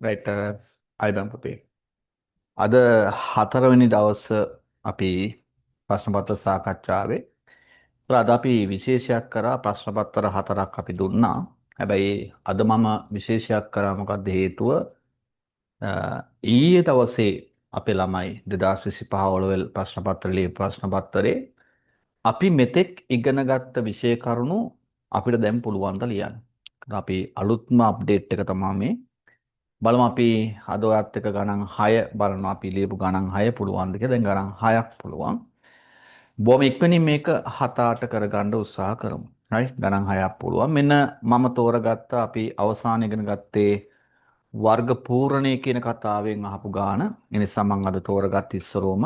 Right, අයිබන් පුතේ. අද හතරවෙනි දවස අපි ප්‍රශ්න පත්‍ර සාකච්ඡාවේ. අද අපි විශේෂයක් කරා, ප්‍රශ්න පත්‍ර හතරක් අපි දුන්නා. හැබැයි අද මම විශේෂයක් කරා, මොකද්ද හේතුව? ඊයේ දවසේ අපේ ළමයි 2025 ඔලොවෙල් ප්‍රශ්න පත්‍ර ලියපු ප්‍රශ්න පත්‍රේ අපි මෙතෙක් ඉගෙනගත්ත විෂය කරුණු අපිට දැන් පුළුවන් ද ලියන්න. අපි අලුත්ම අප්ඩේට් එක තමයි මේ. බලමු අපි අද ඔයත් එක්ක ගණන් 6 බලනවා. අපි ලියපු ගණන් 6 පුළුවන්ද කියලා. දැන් ගණන් 6ක් පුළුවන්. බොහොම ඉක්මනින් මේක 7-8 කරගන්න උත්සාහ කරමු. හරි, ගණන් 6ක් පුළුවන්. මෙන්න මම තෝරගත්ත අපි අවසාන ඉගෙන ගත්තේ වර්ග පූර්ණය කියන කතාවෙන් අහපු ගාන. ඒ නිසා මම අද තෝරගත්ත ඉස්සරෝම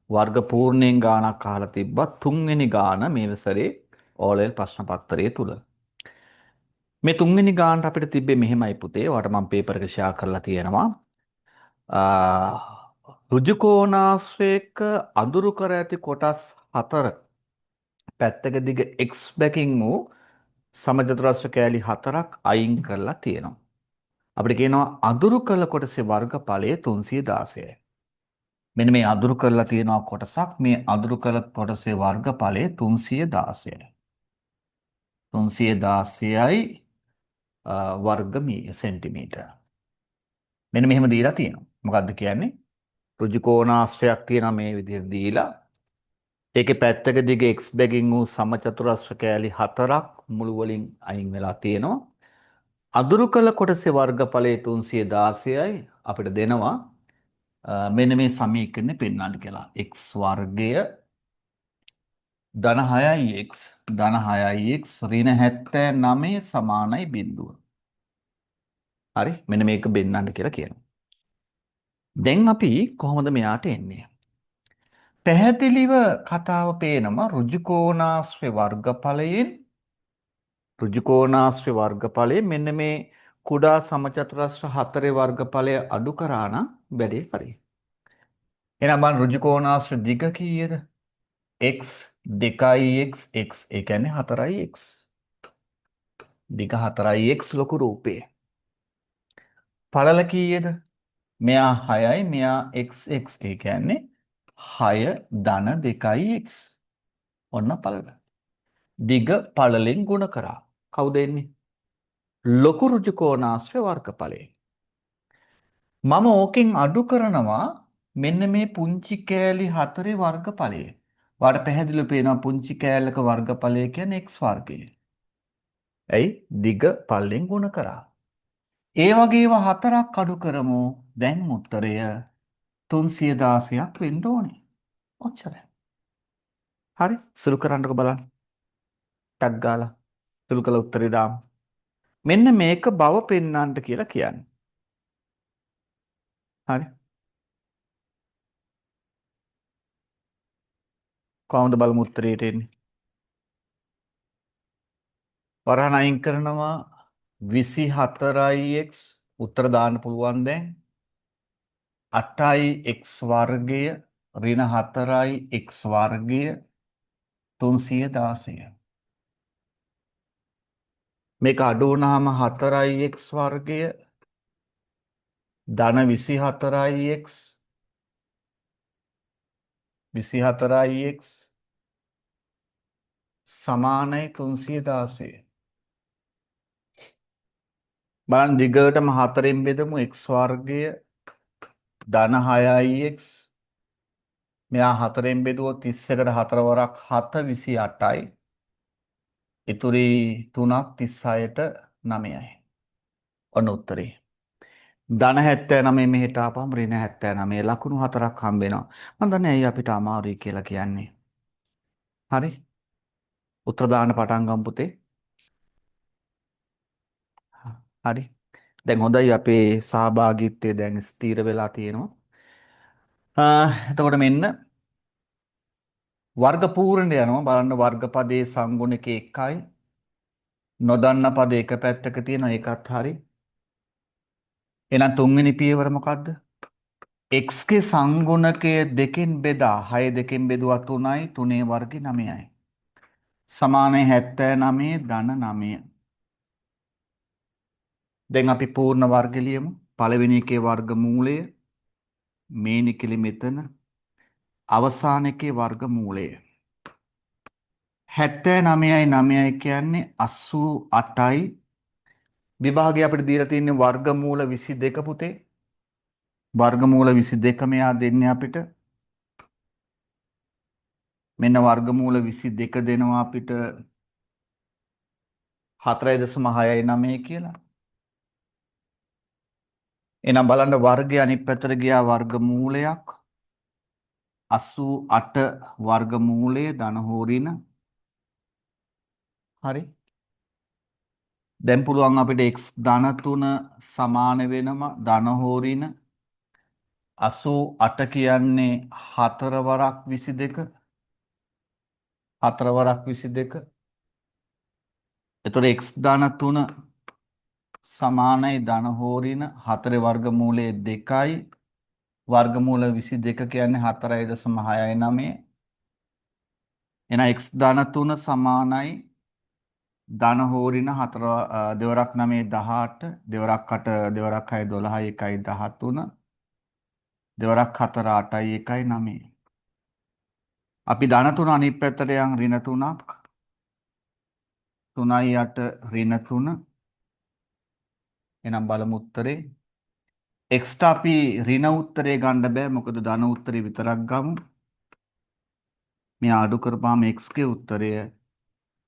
වර්ග පූර්ණයෙන් ගානක් අහලා තිබ්බා තුන්වෙනි ගාන මේ වසරේ ඕලෙල් ප්‍රශ්න පත්‍රයේ තුල. මේ තුන්වෙනි ගානට අපිට තිබ්බේ මෙහෙමයි පුතේ. ඔයාලට මම පේපර් එක ෂෙයා කරලා තියෙනවා. ඍජු කෝණාශ්‍රයක අඳුරු කර ඇති කොටස් 4 පැත්තක දිග x බැකින් වූ සමචතුරස්‍ර කෑලි 4ක් අයින් කරලා තියෙනවා. අපිට කියනවා අඳුරු කළ කොටසේ වර්ගඵලය 316යි. මෙන්න මේ අඳුරු කරලා තියෙනවා කොටසක්. මේ අඳුරු කළ කොටසේ වර්ගඵලය 316යි. 316යි වර්ග සෙන්ටිමීටර්. මෙන්න මෙහෙම දීලා තියෙනවා. මොකද්ද කියන්නේ? ඍජු කෝණාශ්‍රයක් තියෙනවා මේ විදිහට දීලා. ඒකේ පැත්තක දිග x බැගින් වූ සමචතුරස්‍ර කෑලි 4ක් මුළු වලින් අයින් වෙලා තියෙනවා. අඳුරු කළ කොටසේ වර්ගඵලය 316යි අපිට දෙනවා. මෙන්න මේ සමීකරණය පෙන්වන්න කියලා. x වර්ගය ධන 6x ධන 6x ඍණ 79 සමානයි බිංදුව. හරි, මෙන්න මේක පෙන්වන්න කියලා කියනවා. දැන් අපි කොහොමද මෙයාට එන්නේ? පැහැදිලිව කතාව පේනවා ඍජු කෝණාශ්‍රය වර්ගඵලයෙන්, ඍජු කෝණාශ්‍රය වර්ගඵලයෙන් මෙන්න මේ කුඩා සමචතුරස්‍ර 4 වර්ගඵලය අඩු කරා නම් වැඩේ හරි. එහෙනම් බලන්න ඍජු කෝණාශ්‍රය දිග කීයද? x 2x x, ඒ කියන්නේ 4x. දිග 4x ලොකු රූපේ. පළල කීයද? මෙයා 6යි මෙයා x x, ඒ කියන්නේ 6 ධන 2x. ඔන්න පළල. දිග පළලෙන් ගුණ කරා. කවුද එන්නේ? ලොකු ඍජු කෝණාශ්‍රය වර්ගඵලය. මම ඕකෙන් අඩු කරනවා මෙන්න මේ පුංචි කෑලි 4 වර්ගඵලය. ඔයාලට පැහැදිලිව පේනවා පුංචි කෑල්ලක වර්ගඵලය කියන්නේ x වර්ගය. ඇයි? දිග පළලෙන් ගුණ කරා. ඒ වගේ ඒවා 4ක් අඩු කරමු. දැන් උත්තරය 316ක් වෙන්න ඕනේ. ඔච්චරයි. හරි, සුළු කරන්නකෝ බලන්න. ටක් ගාලා සුළු කළ උත්තරේ දාමු. මෙන්න මේක බව පෙන්වන්න කියලා කියන්නේ. හරි. කොහොමද බලමු උත්තරේට එන්නේ? වරහන් අයින් කරනවා 24x උත්තර දාන්න පුළුවන් දැන්. 8x වර්ගය ඍණ 4x වර්ගය 316. මේක අඩු වුණාම 4x වර්ගය ධන 24x 24x සමානයි 316. බලන්න දිගටම 4න් බෙදමු. x වර්ගය ධන 6x මෙයා 4න් බෙදුවොත් 31ට 4 වරක් 7 28යි. ඉතුරු 3ක් 36ට 9යි. ඔන්න උත්තරේ. ධන 79 මෙහෙට ආපහම ඍණ 79 ලකුණු 4ක් හම්බ වෙනවා. මං දන්නේ ඇයි අපිට අමාරුයි කියලා කියන්නේ. හරි. උත්තර දාන්න පටන් ගමු පුතේ. හරි. දැන් හොඳයි අපේ සහභාගීත්වය දැන් ස්ථිර වෙලා තියෙනවා. එතකොට මෙන්න වර්ග පූර්ණය යනවා. බලන්න වර්ගපදයේ සංගුණකේ 1යි. නොදන්න පද එක පැත්තක තියෙනවා, ඒකත් හරි. එහෙනම් තුන්වෙනි පියවර මොකද්ද? x ගේ සංගුණකය දෙකෙන් බෙදා 6 දෙකෙන් බෙදුවා 3යි, 3 වර්ගය 9යි. සමානයි 79 ධන 9. දැන් අපි පූර්ණ වර්ග ලියමු. පළවෙනි එකේ වර්ගමූලය මේ නිකලෙ මෙතන අවසාන එකේ වර්ගමූලය 79යි 9යි කියන්නේ 88යි. විභාගය අපිට දීලා තියෙන්නේ වර්ගමූල 22 පුතේ. වර්ගමූල 22 මෙයා දෙන්නේ අපිට. මෙන්න වර්ගමූල 22 දෙනවා අපිට 4.69 කියලා. එහෙනම් බලන්න වර්ගය අනිත් පැත්තට ගියා වර්ගමූලයක් 88 වර්ගමූලය ධන හෝ ඍණ. හරි. දැන් පුළුවන් අපිට x ධන 3 සමාන වෙනම ධන හෝ ඍණ 88 කියන්නේ 4 වරක් 22. 4 වරක් 22. එතකොට x ධන 3 සමානයි ධන හෝ ඍණ 4 වර්ගමූලය 2යි. වර්ගමූල 22 කියන්නේ 4.69. එහෙනම් x ධන 3 සමානයි ධන හෝ ඍණ 4 දෙවරක් 9 18 දෙවරක් 8 දෙවරක් 6 12 1 13 දෙවරක් 4 8යි 1 9. අපි ධන 3 අනිත් පැත්තට යන් ඍණ 3ක් 3යි 8 ඍණ 3. එහෙනම් බලමු උත්තරේ. x ට අපි ඍණ උත්තරේ ගන්න බෑ මොකද ධන උත්තරේ විතරක් ගමු. මේ අඩු කරපුවාම x ගේ උත්තරය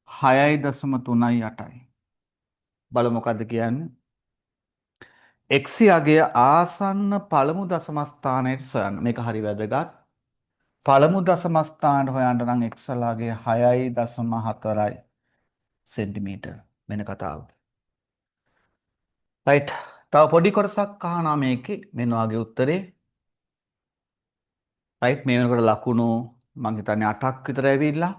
6.38යි. බලමු මොකද්ද කියන්නේ. x යගේ ආසන්න පළමු දශම ස්ථානයට සොයන්න. මේක හරි වැදගත්. පළමු දශම ස්ථානයට හොයන්න නම් x වලගේ 6.4 සෙන්ටිමීටර් වෙන කතාව. රයිට්. තව පොඩි කොටසක් අහනවා මේකේ. මෙන්න ඔයාගේ උත්තරේ. රයිට්. මේ වෙනකොට ලකුණු මං හිතන්නේ 8ක් විතර ඇවිල්ලා.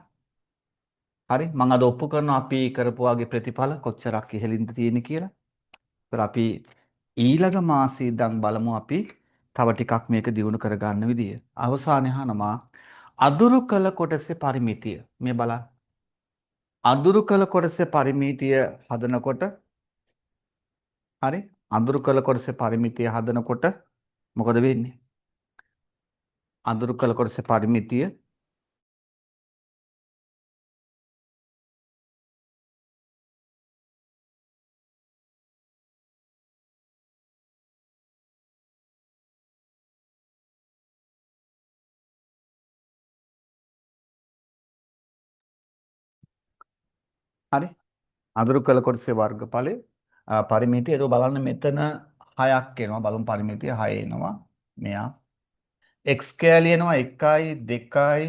හරි. මං අද ඔප්පු කරනවා අපි කරපු වගේ ප්‍රතිඵල කොච්චරක් ඉහළින්ද තියෙන්නේ කියලා. ඒතර අපි ඊළඟ මාසෙ ඉඳන් බලමු අපි තව ටිකක් මේක දියුණු කරගන්න විදිය. අවසානයේ අහනවා අදුරු කළ කොටසේ පරිමිතිය. මේ බලන්න. අදුරු කළ කොටසේ පරිමිතිය හදනකොට හරි අඳුරු කළ කොටසේ පරිමිතිය හදනකොට මොකද වෙන්නේ? අඳුරු කළ කොටසේ පරිමිතිය හරි අඳුරු කළ කොටසේ වර්ගඵලය පරිමිතිය. ඒක බලන්න මෙතන 6ක් එනවා. බලමු පරිමිතිය 6 එනවා. මෙයා x කෑලි එනවා 1යි 2යි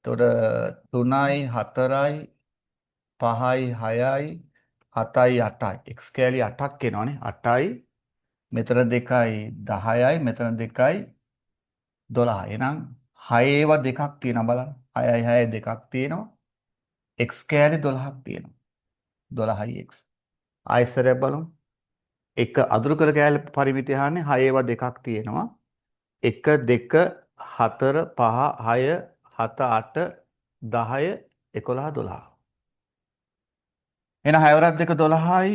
එතකොට 3යි 4යි 5යි 6යි 7යි 8යි x කෑලි 8ක් එනවනේ. 8යි මෙතන 2යි 10යි මෙතන 2යි 12යි. එහෙනම් 6 ඒවා දෙකක් තියෙනවා බලන්න. 6යි 6යි දෙකක් තියෙනවා. x කෑලි 12ක් තියෙනවා. 12යි x. ආයෙසරයක් බලමු. එක අදුරු කළ කෑලි පරිමිතිය අහන්නේ 6 ඒවා දෙකක් තියෙනවා. 1 2 4 5 6 7 8 10 11 12. එහෙනම් 6 වරක් 2 12යි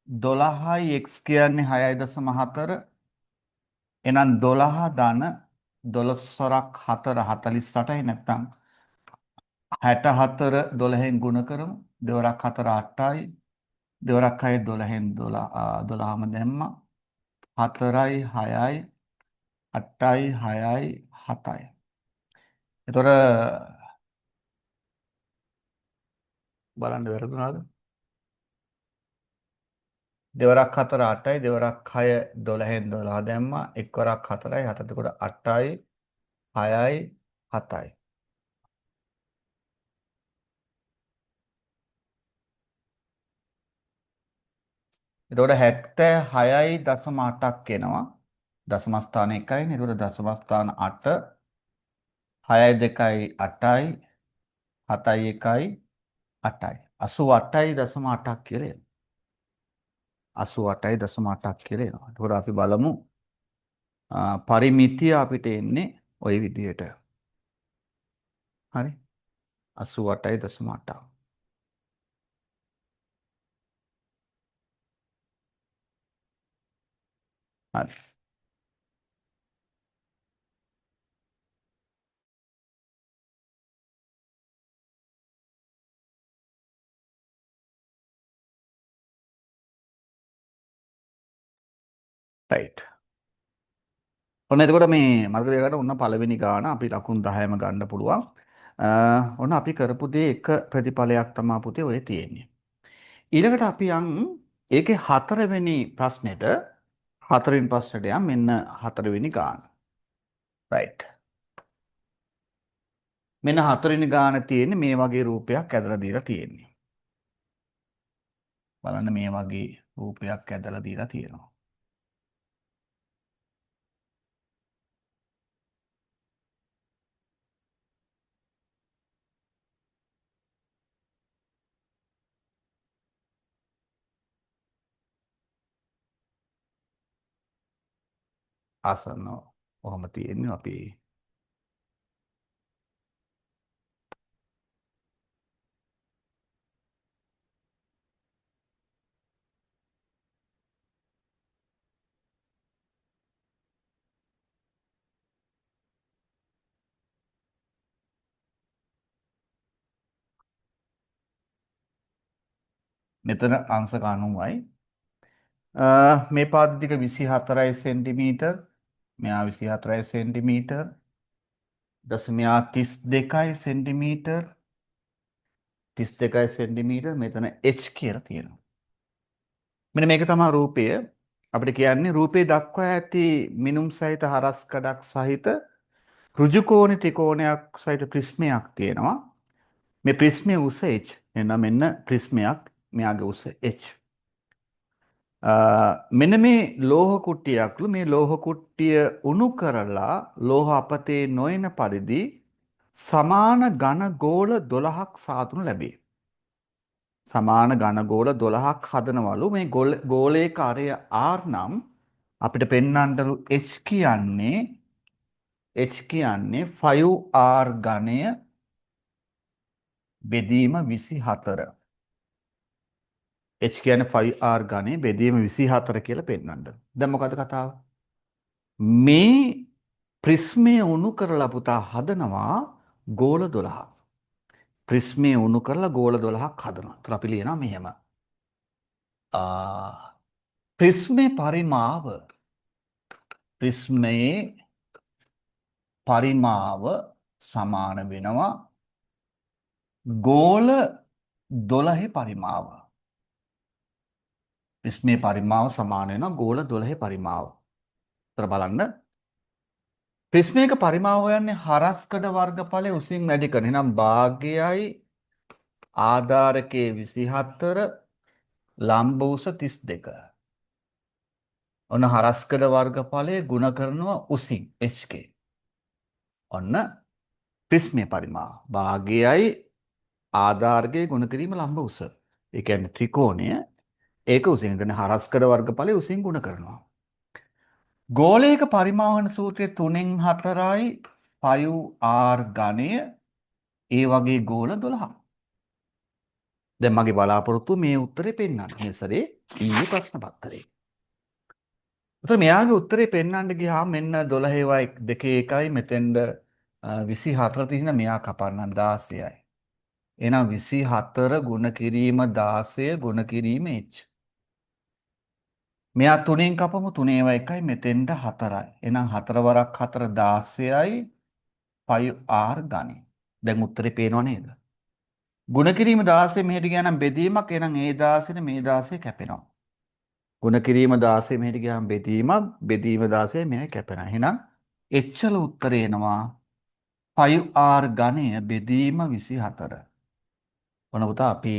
12යි x කියන්නේ 6.4. එහෙනම් 12 ධන 12 වරක් 4 48යි නැත්නම් 64 12න් ගුණ කරමු. දෙවරක් 4 8යි දෙවරක් 6 12න් 12ම දැම්මා. 4යි 6යි 8යි 6යි 7යි. එතකොට බලන්න වැරදුනාද? දෙවරක් 4 8යි දෙවරක් 6 12න් 12 දැම්මා. එක් වරක් 4යි 7 එතකොට 8යි 6යි 7යි. එතකොට 76.8ක් එනවා. දශම ස්ථාන 1යි නේ. එතකොට දශම ස්ථාන 8 6යි 2යි 8යි 7යි 1යි 8යි. 88.8ක් කියලා එනවා. 88.8ක් කියලා එනවා. එතකොට අපි බලමු පරිමිතිය අපිට එන්නේ ওই විදිහට. හරි. 88.8. හරි. රයිට්. ඔන්න එතකොට මේ මතක තියාගන්න ඔන්න පළවෙනි ගාන අපි ලකුණු 10ම ගන්න පුළුවන්. ඔන්න අපි කරපු දේ එක ප්‍රතිඵලයක් තමා පුතේ ඔය තියෙන්නේ. ඊළඟට අපි යන් ඒකේ හතරවෙනි ප්‍රශ්නෙට, හතරවෙනි ප්‍රශ්නෙට යන් මෙන්න හතරවෙනි ගාන. රයිට්. මෙන්න හතරවෙනි ගාන තියෙන්නේ මේ වගේ රූපයක් ඇදලා දීලා තියෙන්නේ. බලන්න මේ වගේ රූපයක් ඇදලා දීලා තියෙනවා. ආසන්න ඔහොම තියෙන්නේ අපි මෙතන අංශක 90යි. මේ පාද ටික 24 සෙන්ටිමීටර්, මෙයා 24 සෙන්ටිමීටර්, ඊට පස්සේ මෙයා 32 සෙන්ටිමීටර්, 32 සෙන්ටිමීටර් මෙතන H කියලා තියෙනවා. මෙන්න මේක තමයි රූපය. අපිට කියන්නේ රූපේ දක්වා ඇති මිනුම් සහිත හරස් කඩක් සහිත ඍජු කෝණි ත්‍රිකෝණයක් සහිත ප්‍රිස්මයක් තියෙනවා. මේ ප්‍රිස්මයේ උස H. එහෙනම් මෙන්න ප්‍රිස්මයක්, මෙයාගේ උස H. මෙන්න මේ ලෝහ කුට්ටියක්ලු, මේ ලෝහ කුට්ටිය උණු කරලා ලෝහ අපතේ නොයන පරිදි සමාන ඝන ගෝල 12ක් සාදුනු ලැබේ. සමාන ඝන ගෝල 12ක් හදනවලු. මේ ගෝලයක අරය R නම් අපිට පෙන්වන්නලු H කියන්නේ 5R ඝනය බෙදීම 24. H කියන්නේ 5R ඝනය බෙදීම 24 කියලා පෙන්වන්න. දැන් මොකද කතාව? මේ ප්‍රිස්මය උණු කරලා පුතා හදනවා ගෝල 12ක්. ප්‍රිස්මය උණු කරලා ගෝල 12ක් හදනවා. ඒතර අපි ලියනවා මෙහෙම. ප්‍රිස්මේ පරිමාව, ප්‍රිස්මයේ පරිමාව සමාන වෙනවා ගෝල 12 පරිමාව. ප්‍රිස්මේ පරිමාව සමාන වෙනවා ගෝල 12 පරිමාව. ඒතර බලන්න ප්‍රිස්මයක පරිමාව හොයන්නේ හරස්කඩ වර්ගඵලය උසින් වැඩි කරන. එහෙනම් භාගයයි ආධාරකයේ 24 ලම්බ උස 32. ඔන්න හරස්කඩ වර්ගඵලය ගුණ කරනවා උසින් HK. ඔන්න ප්‍රිස්මේ පරිමාව භාගයයි ආධාරකයේ ගුණ කිරීම ලම්බ උස. ඒ කියන්නේ ත්‍රිකෝණය ඒක උසින් කරන හරස්කඩ වර්ගඵලය උසින් ගුණ කරනවා. ගෝලයක පරිමාව වන සූත්‍රය තුනෙන් හතරයි පයු ආර් ඝනය ඒ වගේ ගෝල 12. දැන් මගේ බලාපොරොත්තුව මේ උත්තරේ පෙන්වන්න. මේ සැරේ ඊයේ ප්‍රශ්න පත්‍රේ. උත්තර මෙයාගේ උත්තරේ පෙන්වන්න ගියාම මෙන්න 12 වයි දෙකේ එකයි මෙතෙන්ද 24 තියෙන මෙයා කපන්නම් 16යි. එහෙනම් 24 ගුණ කිරීම 16 ගුණ කිරීම H. මෙයා තුනෙන් කපමු තුනේ ඒවා එකයි මෙතෙන්ට 4යි. එහෙනම් 4 වරක් 4 16යි පයි ආර් ඝනය. දැන් උත්තරේ පේනව නේද? ගුණ කිරීම 16 මෙහෙට ගියා නම් බෙදීමක්. එහෙනම් ඒ 16 මේ 16 කැපෙනවා. ගුණ කිරීම 16 මෙහෙට ගියාම බෙදීමක්, බෙදීම 16 මෙහෙ කැපෙනවා. එහෙනම් H වල උත්තරේ එනවා පයි ආර් ඝනය බෙදීම 24. ඔන්න පුතා අපි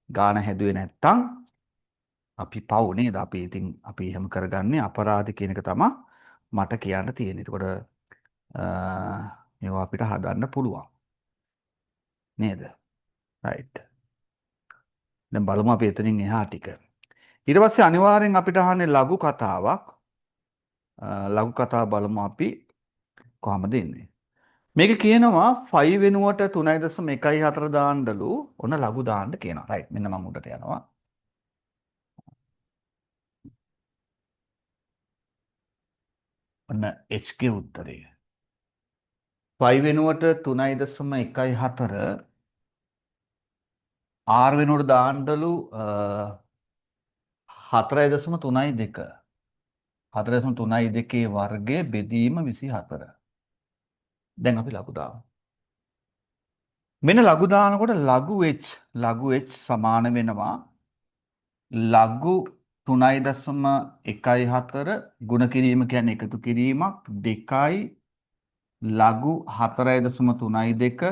ගාන හැදුවේ නැත්තම් අපි පව් නේද? අපි ඉතින් අපි එහෙම කරගන්නේ අපරාධ කියන එක තමයි මට කියන්න තියෙන්නේ. එතකොට මේවා අපිට හදන්න පුළුවන් නේද? රයිට්. දැන් බලමු අපි එතනින් එහා ටික. ඊට පස්සේ අනිවාර්යෙන් අපිට අහන්නේ ලඝු කතාවක්. ලඝු කතාව බලමු අපි කොහමද එන්නේ. මේක කියනවා 5 වෙනුවට 3.14 දාන්නලු. ඔන්න ලඝු දාන්න කියනවා. රයිට්. මෙන්න මම උඩට යනවා. ඔන්න h ගේ උත්තරය. පයි වෙනුවට 3.14 r වෙනුවට දාන්නලු 4.32 4.32 වර්ගය බෙදීම 24. දැන් අපි ලඝු දාමු. මෙන්න ලඝු දානකොට ලඝු h ලඝු h සමාන වෙනවා ලඝු 3.14 ගුණ කිරීම කියන්නේ එකතු කිරීමක් 2යි ලඝු 4.32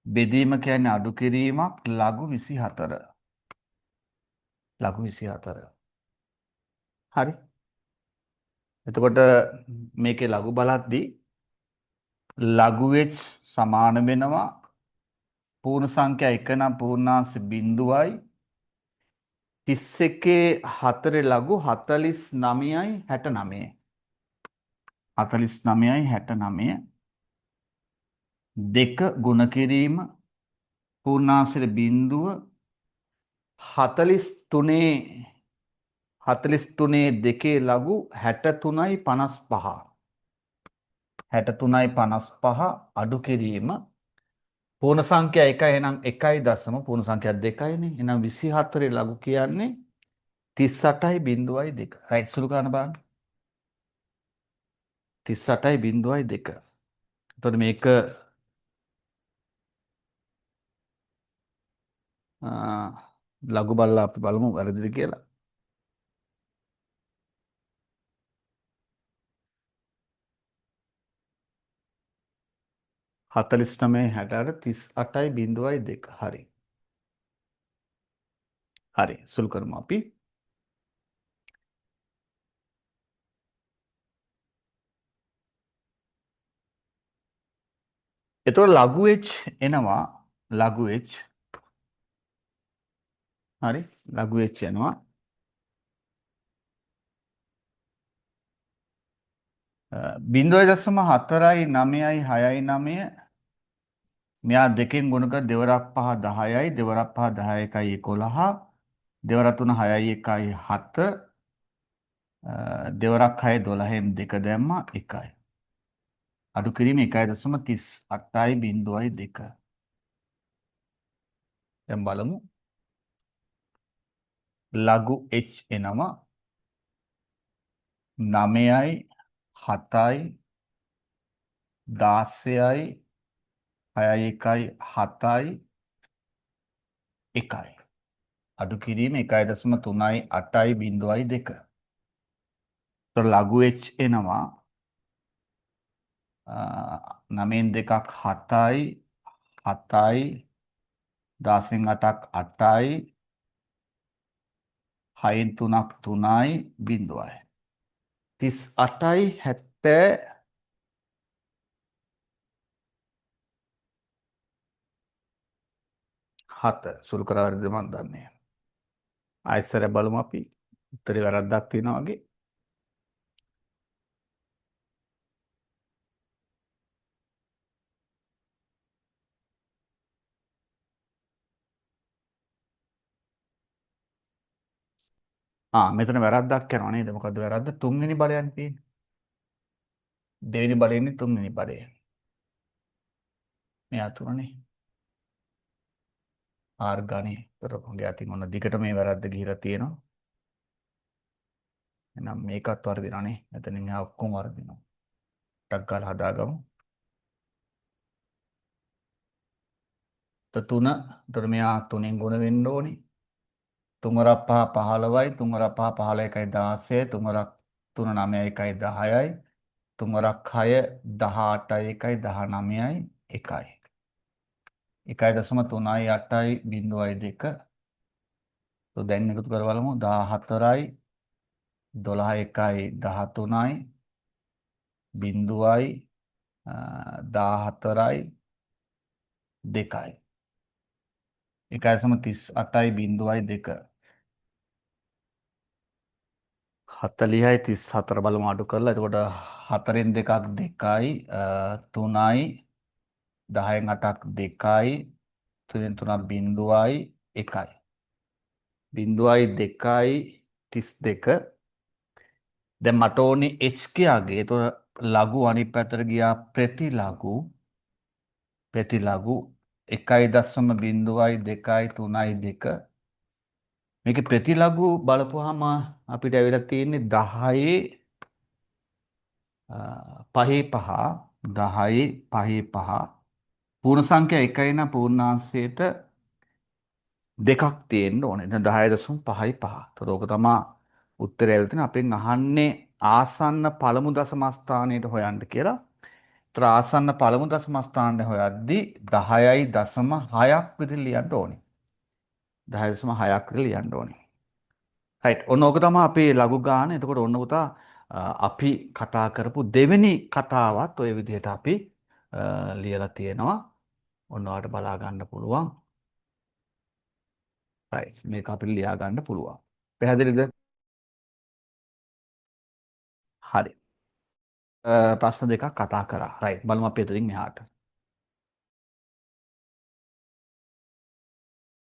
බෙදීම කියන්නේ අඩු කිරීමක් ලඝු 24 ලඝු 24. හරි. එතකොට මේකේ ලඝු බලද්දී ලඝු h සමාන වෙනවා පූර්ණ සංඛ්‍යා 1 නම් පූර්ණාංශ බිංදුවයි 31 4 ලඝු 49යි 69 49යි 69 දෙක ගුණ කිරීම පූර්ණාංශයේ බිංදුව 43 43 දෙකේ ලඝු 63යි 55 63යි 55 අඩු කිරීම පූර්ණ සංඛ්‍යා 1 එහෙනම් 1 දශම පූර්ණ සංඛ්‍යා 2යිනේ. එහෙනම් 24 ලඝු කියන්නේ 38යි බිංදුවයි 2. රයිට් සුළු කරන්න බලන්න. 38යි බිංදුවයි 2. එතකොට මේක ලඝු බලලා අපි බලමු වැරදිද කියලා. 49 68 38යි බිංදුවයි 2. හරි. හරි සුළු කරමු අපි. එතකොට ලඝු h එනවා ලඝු h. හරි ලඝු h එනවා 0.4යි 9යි 6යි 9 මෙයා දෙකෙන් ගුණ කර දෙවරක් පහ 10යි දෙවරක් පහ 10 1යි 11 දෙවරක් තුන 6යි 1යි 7 දෙවරක් 6 12න් 2 දැම්මා 1යි අඩු කිරීම 1.38යි බිංදුවයි 2. දැන් බලමු ලඝු h එනවා 9යි 7යි 16යි 6යි 1යි 7යි 1යි අඩු කිරීම 1.3යි 8යි බිංදුවයි 2. එතකොට ලඝු h එනවා 9න් 2ක් 7යි 7යි 16න් 8ක් 8යි 6න් 3ක් 3යි බිංදුවයි 38යි 77 සුළු කරා වැරදිද මන් දන්නේ නැහැ. ආයෙත් සැරයක් බලමු අපි. උත්තරේ වැරද්දක් තියෙනවා වගේ. ආ මෙතන වැරද්දක් යනවා නේද? මොකද්ද වැරද්ද? තුන්වෙනි බලයන් තියෙන්නේ. දෙවෙනි බලයෙන් තුන්වෙනි බලය. මෙයා තුනනේ. ආර් ගණේ. ඒතර මගේ අතින් ඔන්න දිගට මේ වැරද්ද ගිහිලා තියෙනවා. එහෙනම් මේකත් වරදිනවා නේ. මෙතනින් එහා ඔක්කොම වරදිනවා. ටක් ගාලා හදාගමු. තුන. ඒතර මෙයා තුනෙන් ගුණ වෙන්න ඕනේ. තුන් වරක් පහ 15යි, තුන් වරක් පහ 15 1යි 16යි, තුන් වරක් තුන 9යි 1යි 10යි, තුන් වරක් 6 18යි 1යි 19යි 1යි. 1.3යි 8යි බිංදුවයි 2. તો දැන් එකතු කර බලමු 14යි 12 1යි 13යි බිංදුවයි 14යි 2යි. 1.38යි බිංදුවයි 2. 40යි 34 බලමු අඩු කරලා. එතකොට 4න් 2ක් 2යි 3යි 10න් 8ක් 2යි 3න් 3ක් බිංදුවයි 1යි. බිංදුවයි 2යි 32. දැන් මට ඕනේ h කියාගේ. ඒතකොට ලඝු අනිත් පැත්තට ගියා ප්‍රතිලඝු ප්‍රතිලඝු 1.02 3 2. මේකේ ප්‍රතිලඝු බලපුවාම අපිට ඇවිල්ලා තියෙන්නේ 10 5 5 10 5 5. පූර්ණ සංඛ්‍යා 1 නම් පූර්ණාංශයට දෙකක් තියෙන්න ඕනේ. දැන් 10.5යි 5. ඒතකොට ඕක තමා උත්තරය ඇවිල්ලා තියෙන්නේ. අපෙන් අහන්නේ ආසන්න පළමු දශම ස්ථානයට හොයන්න කියලා. ඒතර ආසන්න පළමු දශම ස්ථානය හොයද්දි 10.6ක් විදිහට ලියන්න ඕනේ. 10.6ක් විතර ලියන්න ඕනේ. රයිට්. ඔන්න ඕක තමයි අපේ ලඝු ගාන. එතකොට ඔන්න පුතා, අපි කතා කරපු දෙවෙනි කතාවත් ඔය විදිහට අපි ලියලා තියෙනවා. ඔන්න ඔයාලට බලා ගන්න පුළුවන්. රයිට්. මේක අපිට ලියා ගන්න පුළුවන්. පැහැදිලිද? හරි. ප්‍රශ්න දෙකක් කතා කරා. රයිට්. බලමු අපි එතනින් එහාට.